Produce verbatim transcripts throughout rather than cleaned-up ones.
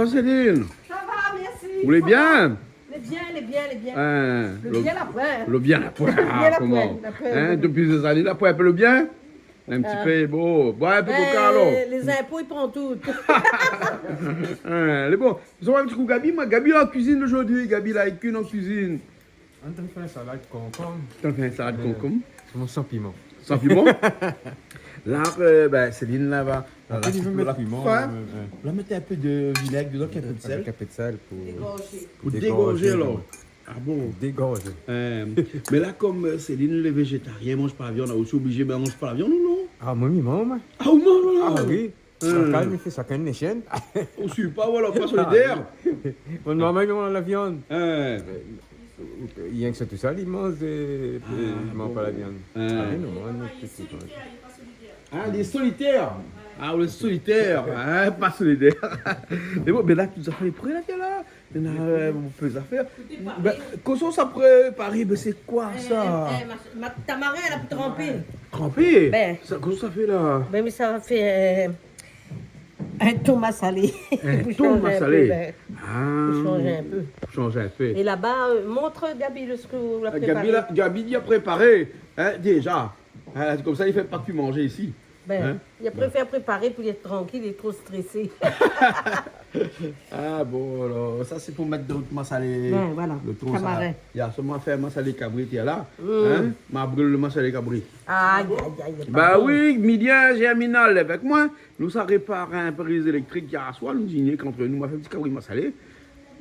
Bonjour Céline. Sa va, mèrsi. Ou lé bien ? Lé bien, lé bien, lé bien. Hein, lo bien la poin. Lo bien la poin. Lo bien la poin, la poin. Hein, dopi zot la poin in pé lo bien ? In ti pé, bon. Boir in pé koka alor. Lé zinpo i pran tout. Hein, lé bon. Zot i voi in ti kou Gaby, moin, Gaby la an kuizine zordi, Gaby la èk in an kuizine. Antann fé in salad konkonm. Antann fé in salad konkonm. Solman san piman. San piman ? La, bin, Céline la va, la, la mèt in pé de vinèg dedan, in pé de sèl. Avèk in pé de sèl pou dégorjé. Pou dégorjé alor. Ah bon ? Dégorjé. Mé la, konm Céline lé véjétarien, i manz pa la viann, ou lé oblizé manz pa la viann, ou non ? Ah, moin mi manz, moin. Ah, ou manz alor ? Ah oui. Shakinn i fé shakinn lé shèn. Ou suiv pa, ou alor pa solidèr. Mon momon i manz la viann. Rienk sa tousèl i manz, i manz pa la viann. Ah, nou manz tout. Ah, lé solitèr. Ah, lé solitèr, hein, pa solidèr. Mé bon, bin la, tout zafèr lé pré la, tiens la. Néna, euh, plis zafèr. Bin, kosa sa préparé, bin, sé koi sa ? Tamarin la pou tranpé. Tranpé ? Bin. Sa, kosa sa fé la ? Bin, mi sa fé, euh, in ton masalé. In ton masalé. Pou shanj in pé, bin. Ah, pou shanj in pé. Pou shanj in pé. É laba, euh, mont Gaby lo sak ou la préparé. Gaby la, Gaby la préparé, hein, déza. Ah, sé konmsa i fé pa kui manzé isi. Bin, li préfèr préparé pou li èt trankil, li lé tro strésé. Ah bon, alor, sa sé pou mèt dan lo masalé. Bin, voilà, lo ton tamarin. Yèr soir ma fé masalé kabri, yèr la. Hein ? Ma bril lo masalé kabri. Aïe, aïe, aïe, lé pa bon. Ba oui, Milia Germinal avèk moin. Nou sa répar in priz éléktrik yèr soir, nou diné kont nou, ma fé in ti kabri masalé.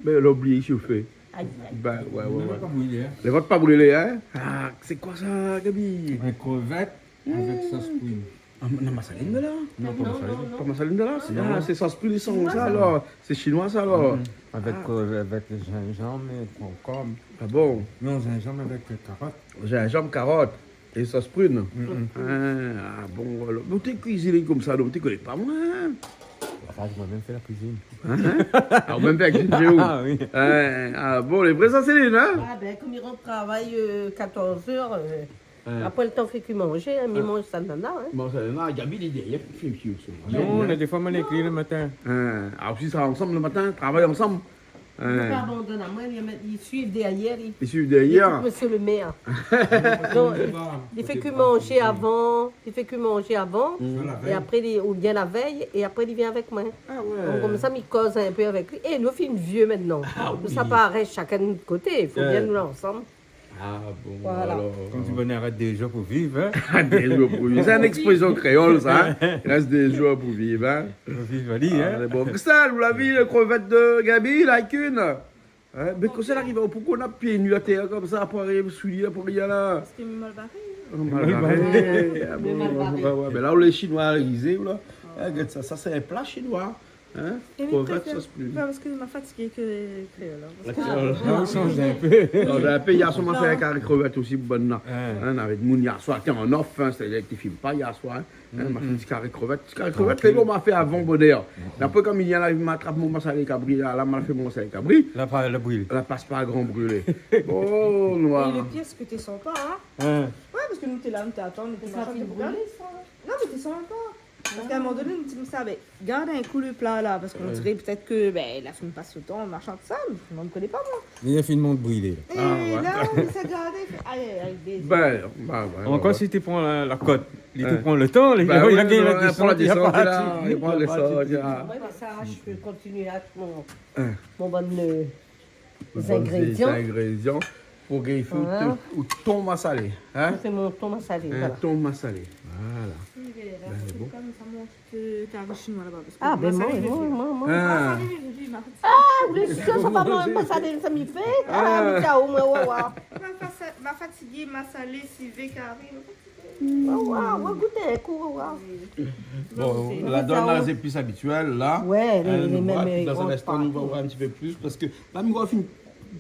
Bin, la oublié si ou fé. Aïe, aïe. Bin, ouais, ouais, ouais. Lé pa brilé, hein ? Lé pa brilé, hein ? Ah, sé koi sa, Gaby ? In krevèt. Avèk sos pruné. Ah, non, masalé la ? Non, pa masalé. Pa masalé la ? Non. Ah, sé sos pruné, sa, alor. Sé shinoi, sa, alor. Avèk, euh, avèk zinzanm é konkonm. Ah bon ? Non, zinzanm avèk, euh, karot. Zinzanm, karot é sos pruné. Ah, ah bon, alor. Mé ou té kuiziné konmsa, donk ou té koné pa moin, hein ? Ah, moin mèm fé la kuizine. Hein ? Ah, ou mèm fé la kuizine, sé ou ? Ah oui. Hein, ah bon, lé vré sa, Céline, hein ? Ah bin, konm i rant travay, euh, katorz èr, euh, Hein. Apré, lo tan fé kui manzé, hein, mi manz sa nana, hein. Manz sa nana, Gaby, li lé dèrièr, li fé kui osi. Non, na défoi, moin lé èk li lo matin. Hein. Ah, osi sa ansanm lo matin, travay ansanm. Hein. Li pa abandone amoin, li, li suiv dèrièr, li, li ékout mésyé lo mèr. Li suiv dèrièr. Donk, li fé kui manzé avan, li fé kui manzé avan, é apré, li, oubien la vèy, é apré, li vien avèk moin. Ah ouais. Donk, konmsa, mi koz in pé avèk li. É nou fine vié mintnan. Ah oui. Nou sa pa rès shakinn de nout koté, i fo bien nou lé ansanm. Ah bon, alor. Konm di bonèr, rès dé zour pou viv, hein. Dé zour pou viv. Sé in éksprésyon kréol, sa, hein. Rès dé zour pou viv, hein. Pou viv, ali, hein. Ah, bon. Christelle, ou la vi lo krevèt de Gaby, la, èk in, hein, mé koman sa la ariv, poukosa ou na pié nu atèr konmsa, pou ariv soulié, pou rien la ? Parske mi lé mal baré. Mal baré. Ah bon, mal baré. Ouais, ouais, mé la, ou lé shinoi rizé, ou la. Hein, gard sa, sa sé in pla shinoi. Hein ? Krevèt, sos pruné. Parske ma fatigé èk kréol, hein. La kréol. Ah, ou sanz in pé. Sanz in pé, yèr soir, ma fé in kari krevèt osi, bonn la. Hein, avèk moun yèr soir, té an off, hein, sétadir li fim pa yèr soir, hein. Hein, ma fé in ti kari krevèt. Ti kari krevèt, lé bon, ma fé avan bonèr. Mé apré, konm li la, ma trap mon masalé kabri, la, la, ma fé mon masalé kabri. La pa, la brilé. La pas pa gran brilé. Oh, noir. É lo pir, sé ke té sanpa, hein ? Hein. Ouais, parske nou té la, nou té atann, nou té machin, té pou gard. Non, mé té sanpa. Parske a in moman doné, nou té di konmsa, bin, gard in kou lo pla la, parske on diré pétèt ke, bin, la fine pas lo tan, machin, tousa, mé moin, mi koné pa, moin. Li la fine mont brilé, la. É la, ou sa gardé, fé, ay, ay, ay, dézolé. Bin, bin, bin. Ankor si té pran la, la kot, li té pran lo tan, li, li la gingn la désann, li la parti. Li pran la désann, li la parti. Ouais, mé sa, mi pé kontinié avèk mon, mon bann, euh, Bann zingrédyan. Zingrédyan pou gingn fé out, out ton masalé, hein ? Sa sé mon ton masalé, voilà. In ton masalé. Voilà. Bin, lé bon. Konmsa, mon ti kari shinoi laba, parske... Ah, bin, masalé, moin, moin, moin. Ah. Masalé, mi di, ma fatigé. Ah, ou lé sir, sa pa mon masalé, sa mi fé ? Ah, mi di, ah, omoin, ouais, ouais. Ma fa-, ma fatigé, masalé, sivé, kari, ma fatigé. Wa, wa, wa, gout in kou, wa, wa. Bon, la donn, la, sé plis abitièl, la. Ouais, lé, lé mèm, dan in instan, nou va voir in ti pé plis, parske la, nou va fine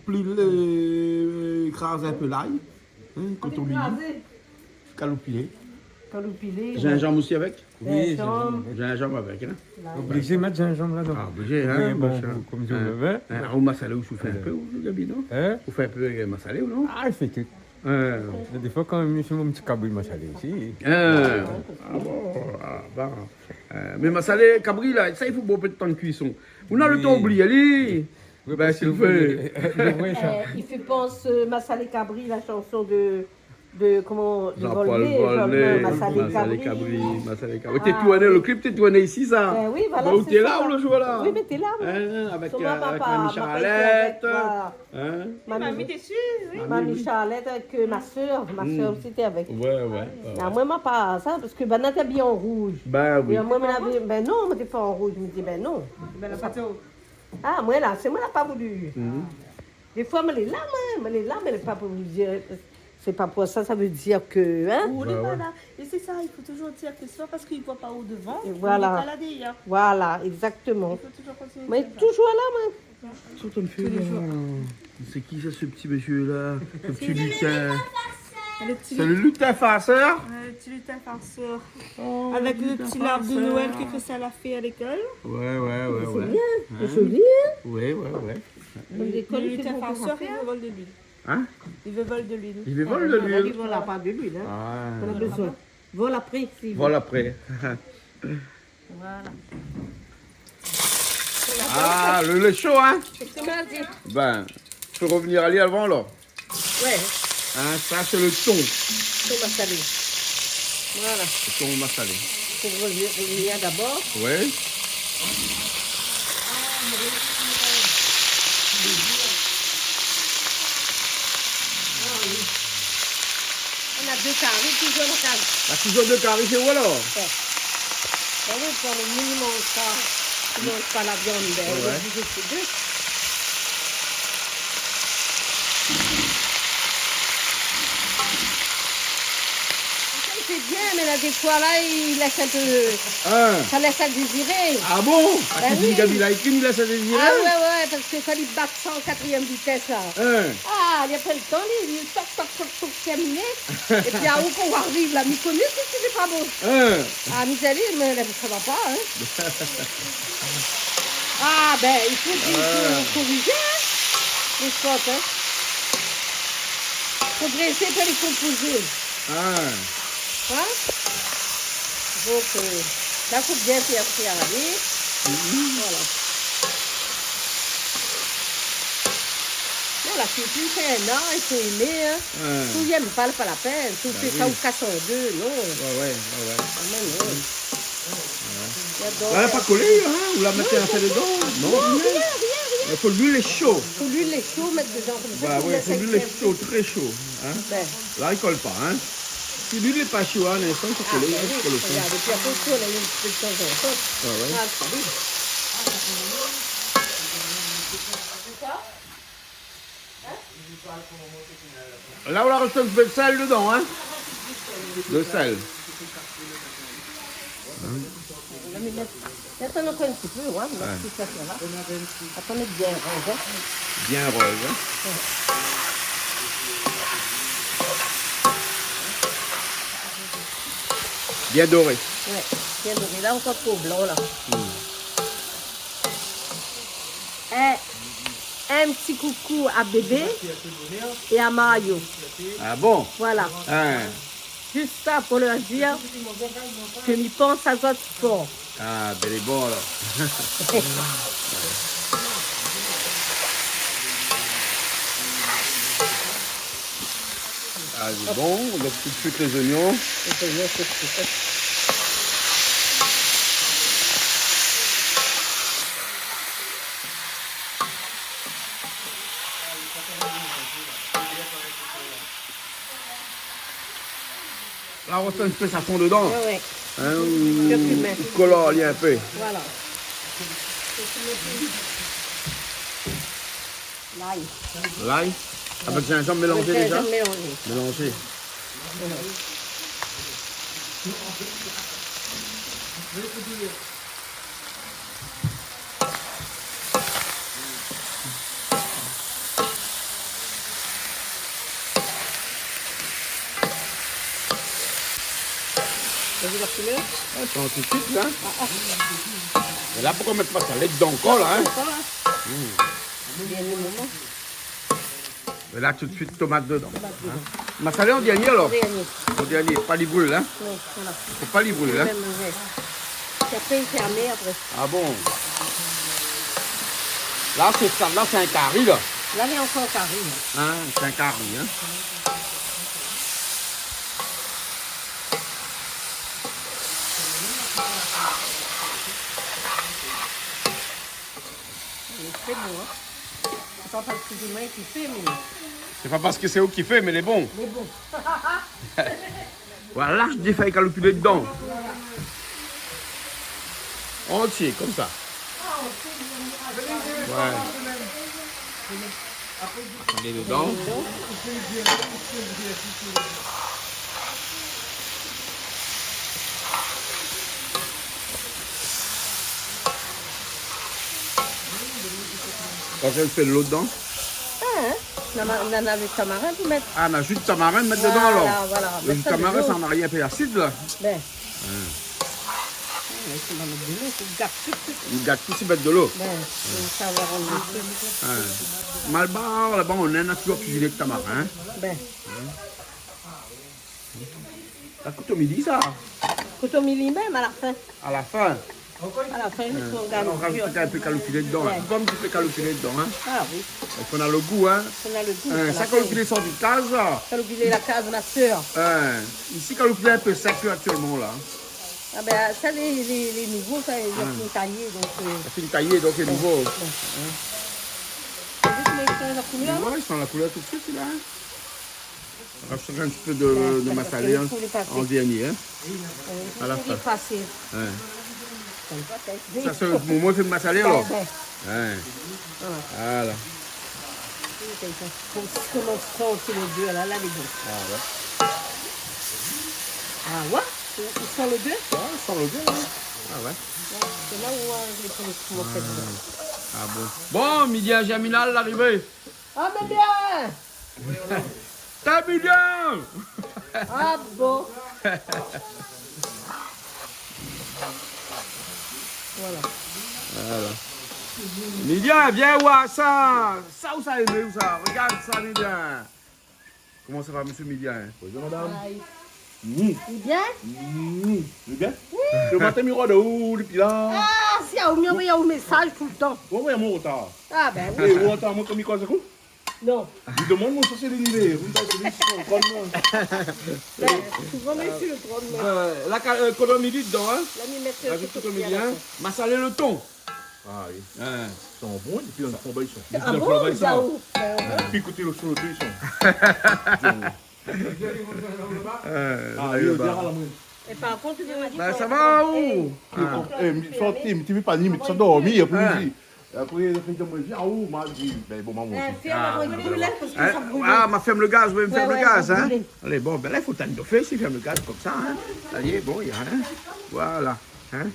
pli, euh, kraz in pé lay, hein, koton mili. Kaloupilé. Kaloupilé, ouais. Zinzanm osi avèk ? Oui, zinzanm. Zinzanm avèk, hein. Oblizé mèt zinzanm ladan. Ah, oblizé, hein, bon, machin. Konm si ou vé. Hein, ou masalé, ou fé in pé, ou, Gaby, non ? Hein ? Ou fé in pé, euh, masalé, ou non ? Ah, mi fé tout. Hein. Mé défoi, kan mèm, mi fé mon ti kabri masalé isi. Hein. Ah bon, ah bon. Euh, mé masalé kabri la, sa i fo bonpé d'tan d'kuison. Ou na le tan oublié ali. Oui, ben, parske si ou vé, ou vé, sa. Euh, i fé pans, euh, masalé kabri, la shanson de, de, koman, de Jean-Paul Volnay, Volnay, Jean-, masalé kabri. Masalé kabri, masalé kabri. Ah, té tourné, oui. Le clip té tourné isi, sa. Ben oui, voilà, sé sa. Ben, ou té la, ou, le jour la. Oui, mé té la, oui. Hein, avèk, euh, avèk Mamie Charlette, voilà. Hein ? Mamie, Mamie té dsi, oui. Mamie Charlette avèk, euh, ma sœur. Ma sœur osi té avèk. Ouais, ouais, ouais. Ah, moin, ma pa sa, parske banna té abiyé an rouz. Ben oui. É moin, moin lavé, ben non, moin té pa an rouz, mi di, ben non. Ben, la foto. Ah, moin la, sé moin la pa voulu. Défoi, moin lé la, moin, moin lé la, mé lé pa pou dir, sé pa pou sa, sa vé dir ke, hein ? Ou lé pa la. Ouais, ouais. Et c'est ça, il faut toujours dire que c'est pas parce qu'il voit pas au devant, qu'il est pas là derrière. Et voilà. Voilà, exactement. Il faut toujours continuer comme ça. Moin lé toujour la, moin. Sa ou té fé la ? Tous les jours. C'est qui ça, ce petit monsieur-là ? Ce petit lutin. Le petit lutin. C'est le lutin farceur ? Ouais, le petit lutin farceur. Oh, le petit lutin farceur. Avec le petit arbre de Noël que Christelle a fait à l'école. Ouais, ouais, ouais, ouais. C'est bien, c'est joli, hein ? Ouais, ouais, ouais. Comme des colis, c'est bon pour faire. Le lutin farceur, il veut vol de l'huile. Hein ? Il veut vol de l'huile. Il veut vol de l'huile. Ah, il veut la part de l'huile, hein. Ah. On a besoin. Vol après, s'il veut. Vol après. Voilà. Ah, le lait chaud, hein ? Koman i di ? Ben, fé revenir ali avan, la. Ouais. Hein, ça, c'est le thon. Thon masalé. Voilà. Le thon masalé. Fo revenir, revenir d'abord. Ouais. On a deux caries, toujours le cari. La, toujours deux caries, c'est voilà. Ouais. Ben oui, pour le minimum, ça, sinon, c'est pas la viande, ben, ouais, on est obligé de se dire. C'est bien, mais là, des fois, là, il laisse un peu, hein, ça laisse à désirer. Ah bon ? Ben oui. La cuisine kabyle, la cuisine, il laisse à désirer ? Ah ouais, ouais, parce que quand il bat ça en quatrième vitesse, là, hein, ah, il y a pas le temps, il, il toc, toc, toc, toc, terminé. Et puis, ah, où qu'on arrive, là, mi koné si c'est pas bon. Hein ? Ah, mi di ali, mé la, sa va pa, hein. Ah, ben, il faut, il faut corriger, hein, les fautes, hein. Progresser, pas les composer. Ah. Hein ? Donc, euh, la, fo bien fé, fé alé. Voilà. Non, la fritir, c'est un art, il faut aimer, hein. Ouais. Si ou yèm pa, lé pa la pèn. Si ou fé sa, ou kas an dé, non. Ouais, ouais, ouais, ouais. Ah, non, non. La, la pa kolé, hein, ou la mèt in afèr dedan ? Non, non, rien, rien, rien. I fo luil lé sho. Fo luil lé sho, mèt dedan konmsa, ouais, fo luil lé sho, trè sho, hein. Ben. La, i kol pa, hein. Si luil lé pa sho, hein, linstan, sa kol, hein, sa kol. Ah, ben oui, regard, épi apré, si ou la in ti pé de tan zan tan. Ouais, ouais. Ah, sa oui. La, ou la rajout in pé d'sèl dedan, hein ? De sèl. Hein ? Atann ankor in ti pé, ouais, mé si sa, sa va. Atann, bien roz, hein. Bien roz, hein ? Ouais. Bien doré. Ouais, bien doré. La, ankor tro blan, la. Hmm. Eh, un petit coucou à Bébé et à Mario. Ah bon ? Voilà. Hein. Juste ça pour leur dire que mi pans azot for. Ah, ben, lé bon, alor. Ah, lé bon, on met tout de suite les oignons. Les oignons, tout de suite. La, ou sa fé sa fon dedan. Ouais, ouais. Hein, ou, ou kolor ali in pé. Voilà. L'ail. L'ail. Avèk zinzanm mélanzé déza ? Avèk zinzanm mélanzé. Mélanzé. Voilà. Ou la vi la koulèr ? Ah, i pran tout de suite, la. Ah, ah. É la, poukoi mèt pa salé dedan ankor, la, hein ? Ankor, hein ? Hmm. Bien le moment. É la, tout suit, tomat dedan. Tomat dedan. Hin ? Masalé an dernié, alor ? An dernié. An dernié, pa li bril, hin ? Non, voilà. Fo pa li bril, hin ? Mèm, ouais. Pi apré, li fé amèr apré. Ah bon ? La, sé sa, la, sé in kari, la. La, lé ankor kari, la. Hin, sé in kari, hin ? Lé tré bon, hin. Sé pa parske sé moin ki fé, mé... Sé pa parske sé ou ki fé, mé lé bon. Lé bon. Voilà, la, mi fé kaloupilé dedan. Antié, konmsa. Ouais. Lé dedan. Kan mi fé dolo dedan. Ah, hin. Nana, nana lo tamarin pou mèt. Ah, na ju tamarin mèt dedan, alor. Voilà, voilà. Lo ju tamarin, sa i mèt in pé asid, la. Bin. Hin. Ouais, sé dan lo dolo, fo gat tout, tout. Li gat tout si mèt dolo. Bin, sa va rann lo trik. Hin. Malbar, laba, nou na toujour kuiziné èk tamarin, hin. Bin. La, kotomili, sa. Kotomili mèm, a la fin. A la fin. A la fin, hin, i fo gard. Nou rajout in pé kaloupilé dedan, hin. Ouais. Konm ti pé kaloupilé dedan, hin. Ah oui. I fo na lo gou, hin. Fo na lo gou, hin, sa, la kaloupilé sort di kaz, sa. Kaloupilé la kaz, ma sèr. Hin. Isi, kaloupilé in pé sèk aktièlman, la. Ah bin, sa, lé, lé, lé nouvo, sa, lé fine tayé, donk, euh... Lé fine tayé, donk lé nouvo. Ouais. Hin. Zis i sanz la koulèr, non ? Ouais, i sanz la koulèr tout suit, la, hin. Rajout in ti pé de, de masalé, hin, an dernié, hin. A la fin. Ouais. Sa, sé lo moman de fé lo masalé, alor. Bin, bin. Ouais. Voilà. Voilà. Koman i san, sé lo dé, la, la, lé bon. Ah ouais. Ah ouais ? I san lo dé ? Ouais, i san lo dé, ouais. Ah ouais. Sé la ou, euh, lé pou komansé. Ah bon. Bon, Midian Germinal, larivé. Ah, mé bien. T'as bien. Ah bon. Voilà. Voilà. Midian, vien voir sa. Sa ou sa èmé ou sa ? Regard sa, Midian. Koman sa va, mésyé Midian, hin ? Bonjour, madame. Aïe. Ni. Lé bien ? Ni. Lé bien ? Oui. Lo matin, mi rod aou, li pi la. Ah, si, aou, mi anvoy aou mésaz toultan. Ou anvoy amoin rotar. Ah, bin oui. É, rotar, moin, konm mi koz aou. Non. Li domann amoin sa sé li, li lé. Ou sa sé li, sé son trône, non ? Bin, souvan, mi lé si lo trône, moin. Euh, la ka-, euh, kotomili dedan, hin. La, mi mèt, euh, rajout kotomili, hin. Masalé lo ton. Ah oui. Hin. I san bon, épi dan lo fon, ba, i san. Ah bon, i san. Bin ouais. Pi koté lo solo, i san. Ah oui, lo diar la moin. É par kont, li la di... Bin, sa va, ou ? Eh, mi sort, mi té vé pa ni, mi té sa dormi, apré, mi di, apré, la fé di amoin, ah, ou, ma di, bin, bon, maman. Eh, fèrm lo gaz, parske sa bril. Ah, ma fèrm lo gaz, oui, ma fèrm lo gaz, hin. Ouais, ouais, sa bril. Alé, bon, bin la, i fo tann dofé, si fèrm lo gaz konmsa, hin. Sa i lé, bon, i lé, hin. Voilà, hin.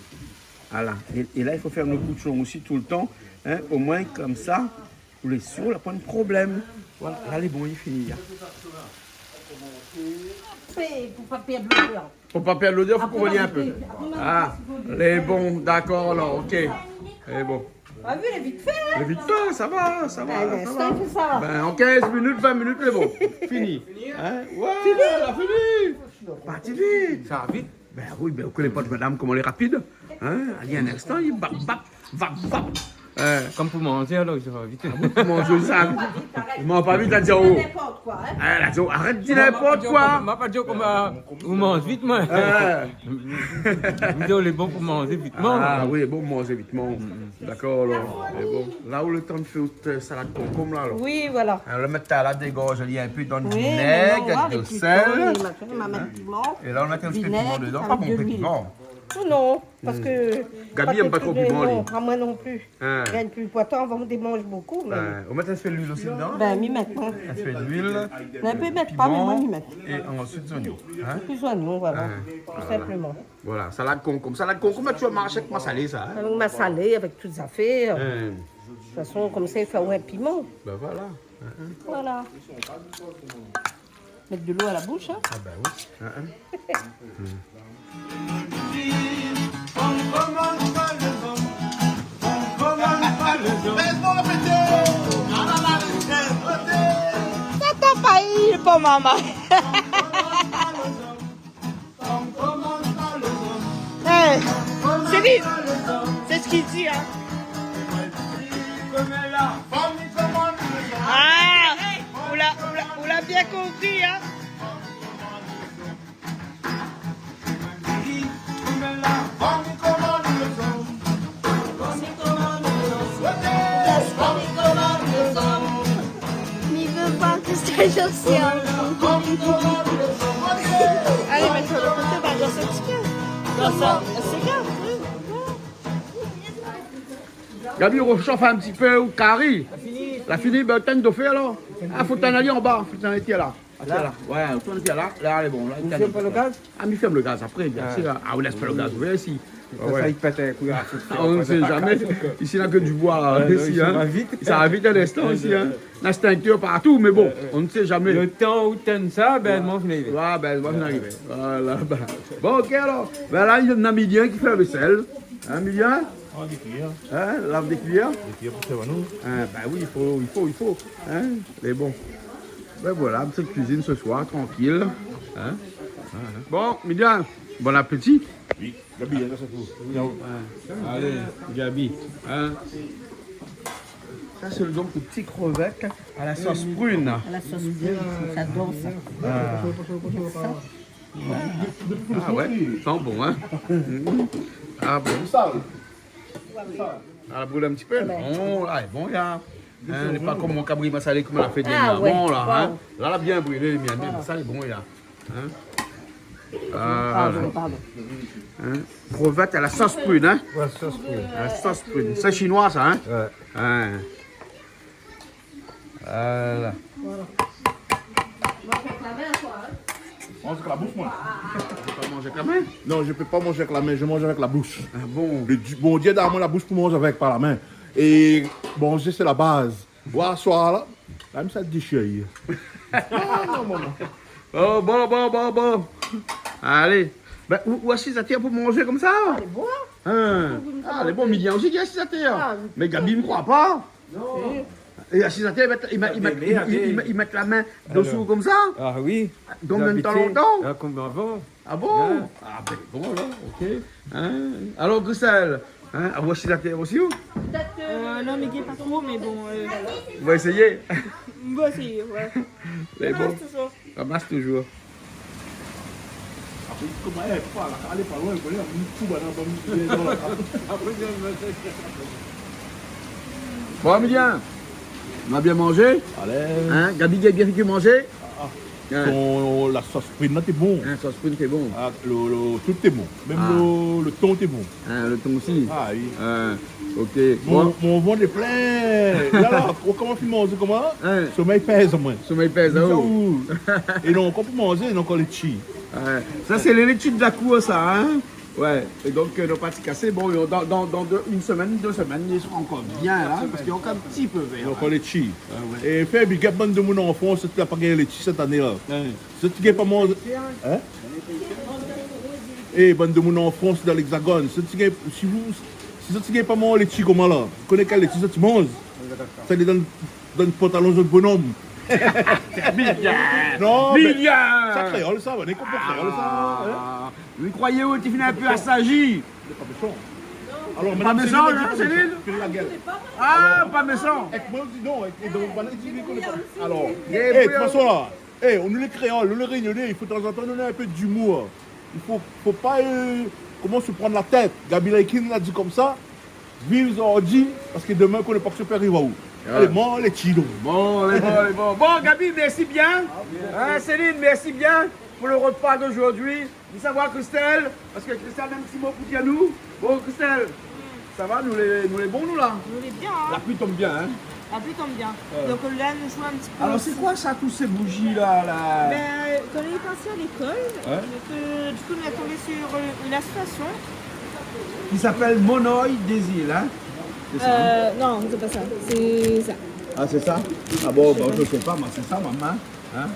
Voilà. É, é la, i fo fèrm lo boushon osi toultan, hin. Omoin, konmsa, ou lé sir, la poin problèm. Voilà, la, lé bon, lé fini, la. Fé pou pa pèrd lodèr. Fo pa pèrd lodèr, fo k'i voi in pé. Apré, ma gout. Apré, ma gout. Ah, lé bon, dakor, alor, OK. Lé bon. Ah oui, lé vit fé, hin. Lé vit fé, sa va, sa va, sa va. Bin, in instan, i fé sa. Bin, an kinz minit, vin minit, lé bon. Fini. Hin ? Ouais, fini. La fini. Parti vit. Sa va vit. Bin oui, bin, ou koné pa madam koman lé rapid. Hin ? Alé, in instan, li bap, bap, bap, bap. Euh. Konm pou manzé, alor, sa va vit. Ah oui, pou manzé, sa va vit. Li manz pa vit, la di, oh. Ninport koi, hin. Ah, la di, oh, arèt di ninport koi. Ma pa di, ma pa di, ma pa di, ou manz vit, moin. Euh. Mi di, lé bon pou manzé vitman. Ah oui, bon, manzé vitman. Mm, mm. Dakor, alor. Mé bon, la ou lé tan fé out, euh, salad konkonm, la, alor. Oui, voilà. Alor, la mèt sa la, dégorz ali in pé, donn vinèg, avèk do sèl. Oui, mé non, avèk lo tan, lé matin, ma mèt piman. É la, ou mèt in ti pé piman dedan. Vinèg, avèk de luil. Pa bon, pé piman. Non, non, parske... Gaby i èm pa tro piman, li. Non, amoin non pli. Hin. Gingn pi. Pourtan, avan, mi té manz bonpé, mé... Ouais. Ou mèt in ti pé luil osi dedan ? Bin, mi mèt pa. In ti pé luil. Mé in pé mèt pa, mé moin, mi mèt. Piman é ansuit, zoignon. Hin ? Pi zoignon, voilà. Ouais, voilà. Tou sinploman. Voilà, salad konkonm. Salad konkonm, mé ou marsh avèk masalé, sa, hin ? Avèk masalé, avèk tout zafèr. Hin. De tout fason, konmsa, i fo in piman. Bin voilà. Hin, hin. Voilà. Mèt dolo a la boush, hin. Ah bin oui. Hin, hin. Oh, maman. Hey, Céline, c'est ce qu'il dit, hein. Ah, on l'a, on l'a, on l'a bien compris, hein. Mi vé voir Christelle Sorcière. Allez, mets-toi de côté, bah, dans cette semaine. Dans ça, c'est bien. Gaby, réchauffe un petit peu ou kari. La fini, ben, tann do fé alor. Ah, fo tann ali anba, fo tann ali la. Ah, tiens, la. Ouais, ou tann ali la. La, lé bon. La, ou fèrm pa lo gaz ? Ah, mi fèrm lo gaz apré, bien sir. Ah, ou lès pa lo gaz ouvèr isi. Ouais, ouais. Sa i pèt in kou, ah, fo fé, on ne sait jamais. Ici, on n'a que du bois, hein, ici, hein. Ça va vite, hein. Ça va vite à l'instant ici, hein. L'extincteur partout, mais bon, on ne sait jamais. Le tan ou tann sa, ben, moin fine arivé. Ouais, ben, moin fine arivé. Voilà, ben. Bon, OK, alor. Ben la, néna Milien ki fé la vésèl. Hein, Milien ? Ah, des cuillères. Hein, lav dé kuiyèr. Des cuillères pour faire nous. Hein, ben oui, il faut, il faut, il faut. Hein, mais bon. Ben voilà, petite cuisine ce soir, tranquille. Hein ? Hein, hein. Bon, Milien, bon appétit. Oui, Gaby, hein, ça, c'est tout. Allez, Gaby, hein. Ça, c'est donc le petit crevette à la sauce prune. À la sauce prune, j'adore ça. Ah. Ah ouais, i san bon, hein. Ah bon. Sa la bril in ti pé. Non, la lé bon, ya. Hein, lé pa konm mon kabri masalé, konm la fé dernièrman, la, hein. La, la bien brilé, mé sa lé bon, ya. Hein ? Ah, pardon, pardon. Hein ? Crevette à la sauce prune, hein ? Ouais, sauce prune. À la sauce prune. C'est chinois, ça, hein ? Ouais. Hein. Voilà. Manz avèk la boush, moin. Ou pé pa manz avèk la min ? Non, je peux pas manger avec la main, je mange avec la bouche. Ah bon ? Le Di-, Bondié la done amoin la boush pou manz avèk, pa la min. É manzé, sé la baz. Bwar soir la, la minm sa déshir. Ah, non, non, non. Oh, bon, bon, bon, bon. Alé. Ben, ou, ou asiz atèr pou manzé konmsa ? Ah, lé bon, hein ? Hein. Ah, lé bon, Milien osi i asiz atèr. Ah, oui. Mé Gaby, mi kroi pa. Non. É asiz atèr, i mèt, i mèt, i mèt, i mèt, i mèt la min dosou konmsa. Ah oui. Donk, mèm tan lontan. Ah, konm avan. Ah bon ? Ouais. Ah ben, bon, alor, OK. Hein ? Alor, Christelle, hein, ou asiz atèr osi, ou ? Euh, non, mi gingn pa tro, mé bon, euh, on va essayer. On va essayer, ouais. Mé bon. Ramas touzour. Ramas touzour. Apré, koman, eh, pa la, alé pa loin, ou koné, ou kou bann, bann, bann, apré, Bon, Milien, nou la bien manzé. Alé. Hein, Gaby, Gaby la fé ke manzé. Ah, ah. Hein. Son, la sos prune la té bon. Hein, sos prune té bon. Ah, le, le, tout té bon. Mèm le, le ton té bon. Hein, le ton osi. Ah oui. Hein, OK. Mon, bon. Mon vant lé plin. É alor, koman ou fine manzé, koman ? Hein. Somèy i pèz amoin. Somèy i pèz aou. É non, ankor pou manzé, non, ankor létshi. Hein. Sa sé lé létshi de la kour, sa, hein. Ouais, é donk, euh, nou parti kasé, bon, dan, dan, dan dé, in semèn, dé semèn, li sra ankor bien la, parske li lé ankor in ti pé vèr, hein. Donk, létshi. Ouais, ouais. É fé big up bann demoun an Frans, la pa gingn létshi sèt ané la. Ouais. Zot i gingn pa manz, hein ? É bann demoun an Frans, dan l'Hexagone, si zot i gingn, si zot, si zot i gingn pa manz létshi koman la, koné kèl létshi zot i manz ? Sa lé dan, dan pantalon zot bonom. Milien ! Non, mé Milien ! Sa kréol sa, ou konpran kréol sa, hein ? Ah. Mi kroiyé ou té fine in pé asazi. Lé pa mésan. Alor, pa mésan, hein, Céline ? Fini la gèl. Ah, pa mésan. Èk moin, di non, èk, é donk, voilà, i di, li koné pa. Alor, eh, de tout fason la, eh, nou lé kréol, nou lé rényoné, i fo tanzantan nou néna in pé d'imour. I fo, fo pa, euh, koman, se pran la tèt. Gaby Laïkin la di konmsa, viv zordi, parske domin, ou koné pa kosa i pé ariv aou. Ouais. Alé, manz létshi donk. Bon, lé bon, lé bon. Bon, Gaby, mèrsi bien. Hein, Céline, mèrsi bien pou le repa d'ojourdui. Mi sava oir Christelle, parske Christelle néna in ti mo pou dir anou. Bon, Christelle, sa va, nou lé, nou lé bon, nou, la ? Nou lé bien, hein ? La pli i tonm bien, hein ? La pli i tonm bien. Ouais. Donk la, nou zoué in ti pé osi. Alor, sé koi sa, tout sé bouzi la, la ? Ben, kan nou lé parti a lékol, ouais, donk, euh, du kou, nou la tonbé sur, euh, une association. Ki s'appelle Mon Oeil des Îles, hein ? Sé sa, hein ? Euh, non, sé pa sa. Sé sa. Ah, sé sa ? Ah bon, ben, mi koné pa, moin, sé sa, momon. Hein ?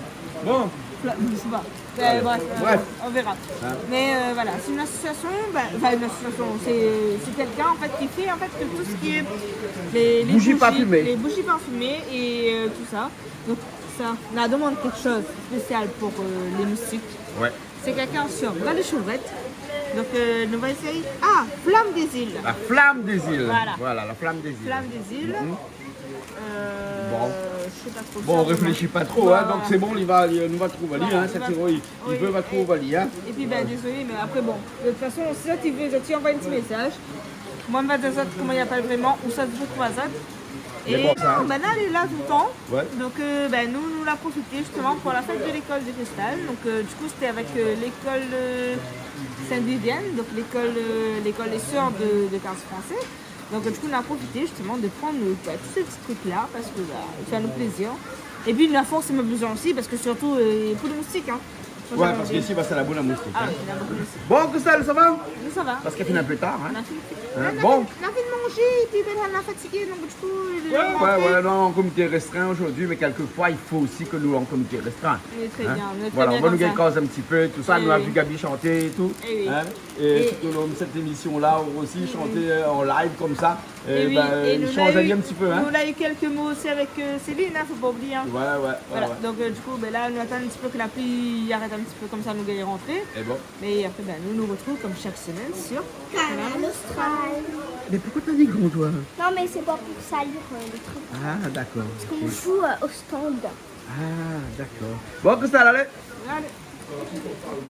Bon, Pla-, je sais pas. Euh, bref, euh, on verra. Hein. Mais, euh, voilà, c'est une association, bah, enfin, une association, c'est, c'est quelqu'un, en fait, qui fait, en fait, que tout ce qui est les, les bougies, les bougies parfumées et, euh, tout ça. Donc, ça, on a demandé quelque chose de spécial pour, euh, les moustiques. Ouais. C'est quelqu'un sur Val de Chevrette. Donc, euh, on va essayer. Ah, Flamme des Îles. La Flamme des Îles. Voilà. Voilà, la Flamme des Îles. Flamme des Îles. Mhm. Euh, bon. Je sais pas trop. Bon, on réfléchit pas trop, hein, donc c'est bon, il va, il nous va trouver, hein, c'est bon, il, il veut, va trouver, hein. Et puis, ben, désolé, mais après, bon, de toute façon, si zot i vé, zot i anvoy in ti mésaz. Moin, mi va dir azot koman i apèl vréman, ousa zot i pé trouv azot. Et non, ben, la, lé la toultan. Ouais. Donc, euh, ben, nous, nous, on a profité justement pour la fête de l'école de Cristal. Donc, euh, du coup, c'était avec, euh, l'école, euh, Sainte-Vivienne, donc l'école, euh, l'école des sœurs de, de Quartier Français. Donc, du coup, on a profité justement de prendre, euh, bah, tous ces petits trucs-là parce que, bah, ça fait nous plaisir. Et puis, la force, c'est besoin aussi parce que surtout, euh, pour les moustiques, hein. Ouais, parce que ici, bah, c'est la boule à moustiques, hein. Ah oui, la boule à moustiques. Bon, Christelle, ça va ? Oui, ça va. Parce qu'il fait un peu tard, hein. On a fini. Hein, bon. On a fini de manger et puis, ben, on est fatigué, donc du coup, le matin. Ouais, ouais, ouais, non, en comité restreint aujourd'hui, mais quelquefois, il faut aussi que nous, en comité restreint. Oui, très bien, on est très bien comme ça. Hein ? Voilà, on va nous gagner cause un petit peu, tout ça. Eh oui. Nous avons vu Gaby chanter et tout. Eh oui. Hein ? Et tout au long de cette émission-là, on aussi chanter, euh, en live comme ça. Eh oui, ben, et nous, on a eu, un petit peu, hein. Nous, on a eu quelques mots aussi avec, euh, Céline, hein, faut pas oublier, hein. Ouais, ouais, ouais. Voilà, donc, euh, du coup, ben là, on attend un petit peu que la pluie arrête un petit peu, comme ça, nous gagnons rentrer. Et bon. Mais après, ben, nous nous retrouvons comme chaque semaine sur Kanal Austral. Mais pourquoi t'as des gants, toi ? Non, mais c'est pas pour salir, euh, le truc. Ah, d'accord. Parce qu'on joue, euh, au stand. Ah, d'accord. Bon, Christelle, allez. Allez.